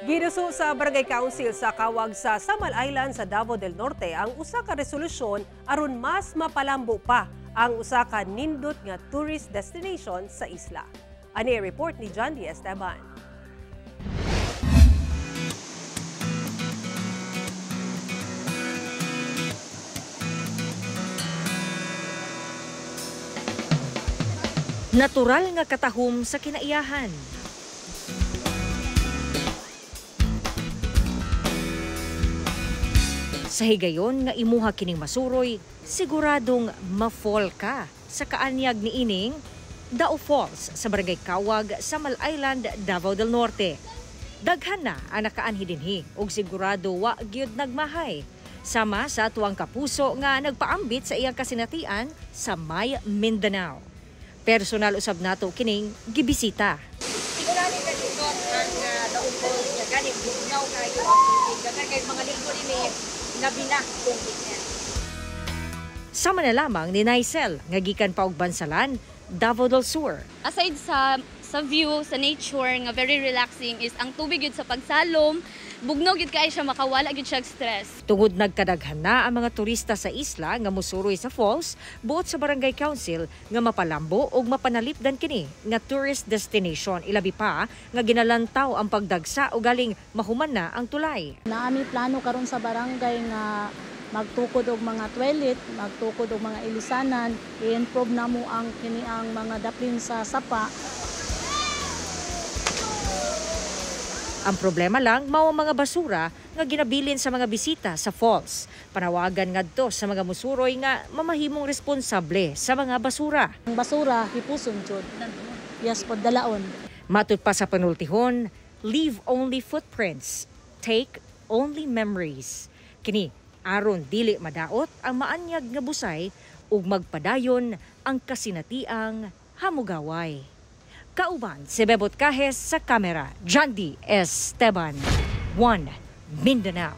Ginuso sa Barangay Council sa Kawag sa Samal Island sa Davao del Norte ang usa ka resolusyon aron mas mapalambo pa ang usa ka nindot nga tourist destination sa isla. Ani report ni John D. Esteban. Natural nga katahom sa kinaiyahan. Sa higayon nga imuha kining masuroy, siguradong ma-fall ka sa kaanyag ni ining Dao Falls sa Barangay Kawag, Samal Island, Davao del Norte. Daghan na ang nakaanhi dinhi ug sigurado wa gyud nagmahay. Sama sa atuang kapuso nga nagpaambit sa iyang kasinatian sa May Mindanao. Personal usab nato kining gibisita. Sigurado ka dito ang Dao Falls nga gani bugnaw kayo ang tubig. Daghan kay mga ligo dinhi nabina tubig niya. Sama na lamang ni Nicel nga gikan pa og Bansalan, Davao del Sur. Aside sa view, sa nature nga very relaxing is ang tubig yun sa pagsalom, bugnaw gyud kay siya, makawala gyud siya stress. Tungod nagkadaghan na ang mga turista sa isla nga mosuroy sa falls, buot sa Barangay Council nga mapalambo og mapanalipdan kini nga tourist destination, ilabi pa nga ginalantaw ang pagdagsa o galing mahuman na ang tulay. Naami plano karon sa barangay nga magtukod og mga toilet, magtukod og mga ilisanan, i-improve namo ang kini ang mga daplin sa sapa. Ang problema lang mao ang mga basura nga ginabilin sa mga bisita sa falls. Panawagan ngadto sa mga musuroy nga mamahimong responsable sa mga basura. Ang basura hipuson jud. Yes po, dalaon. Matud pa sa panultihon, leave only footprints, take only memories. Kini aron dili madaot ang maanyag nga busay ug magpadayon ang kasinatiang hamugaway. Kauban si Bebot Cajes sa kamera, Jandy Esteban, 1 Mindanao.